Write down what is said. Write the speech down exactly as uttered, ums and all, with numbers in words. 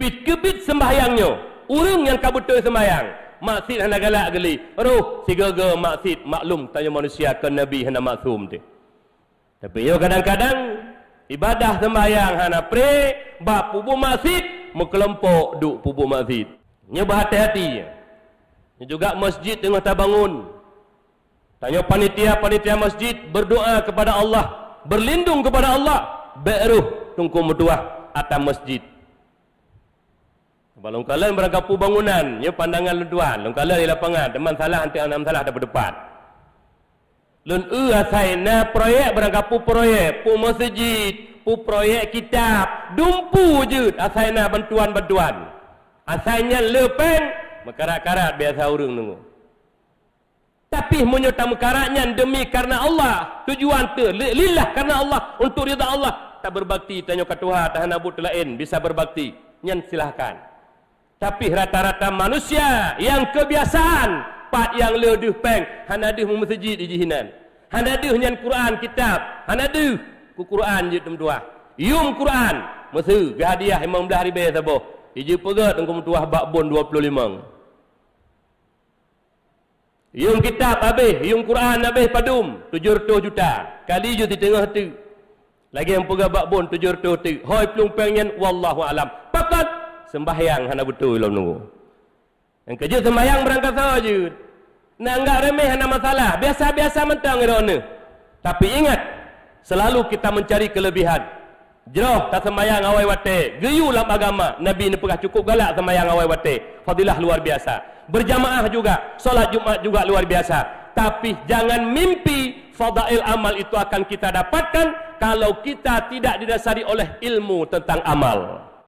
Keubiet-keubiet seumbahyang nyoe, ureuëng nyang ka beutôi seumbahyang, maksiet hana galak geuli, roh sigoe-goe maksiet, maklum tanyoe manusia, kon Nabi hana maksum teuh. Tapi nyoe kadang-kadang ibadah seumbahyang hana pré, bak peubuet maksiet, meukelompok duek peubuet maksiet. Nyoe beuhati-hati. Nyoe juga masjid teungoh tabangun. Tanyoe panitia-panitia masjid berdoa kepada Allah, berlindung kepada Allah, bék roh Teungku meutuwah ateueh masjid. Bak lôn kalon barangkapeue bangunan, nyoe pandangan lôn tuan, lôn kalon di lapangan, teuma salah, anti anam salah dapat tepat. Lôn eu asai na proyek, barangkapeue proyek, peue masjid, peue proyek kitab, dumpeue jeuet asai na bantuan-bantuan. Asai nyan le péng, meukarat-karat biasa ureuëng deungoe. Tapi meunyoe tameukarat nyan demi karena Allah, tujuan teu li-, lillah karena Allah, untuk ridha Allah, taberbakti tanyoe ka tuha, tahana buet laén bisa berbakti, nyan silahkan. Tapi rata-rata manusia nyang kebiasaan, pat nyang le deuh péng, hana deuh meumeuseujid di jihnyan. Hana deuh nyan Quran, kitab, hana deuh keu Quran jeuet teumeutuah. Yum Quran, meuseu geuhadiah limong blaih ribée saboh, ijeuet peugét Teungku meutuah bak bon dua ploh limong. Yum kitab habéh, yum Quran habéh padum, tujoh reutôh juta. Kali jeuet siteungoh teuk. Lagée nyang peugah bak bon tujoh reutôh teuk. Hôi plueng péng nyan, wallahu alam. Pakon? Seumbahyang hana beutôi lom nunggu. Nyang keujeuet seumbahyang beurangkasoe jeuet. Neuanggap remeh hana masalah, biasa-biasa mantong droeneuh. Tapi ingat, selalu kita mencari kelebihan. Jroh taseumbahyang awai watée, geuyue lam agama, Nabi neupeugah cukup galak seumbahyang awai watée, fadilah luar biasa. Berjamaah juga, salat Jumat juga luar biasa. Tapi jangan mimpi fadail amal itu akan kita dapatkan kalau kita tidak didasari oleh ilmu tentang amal.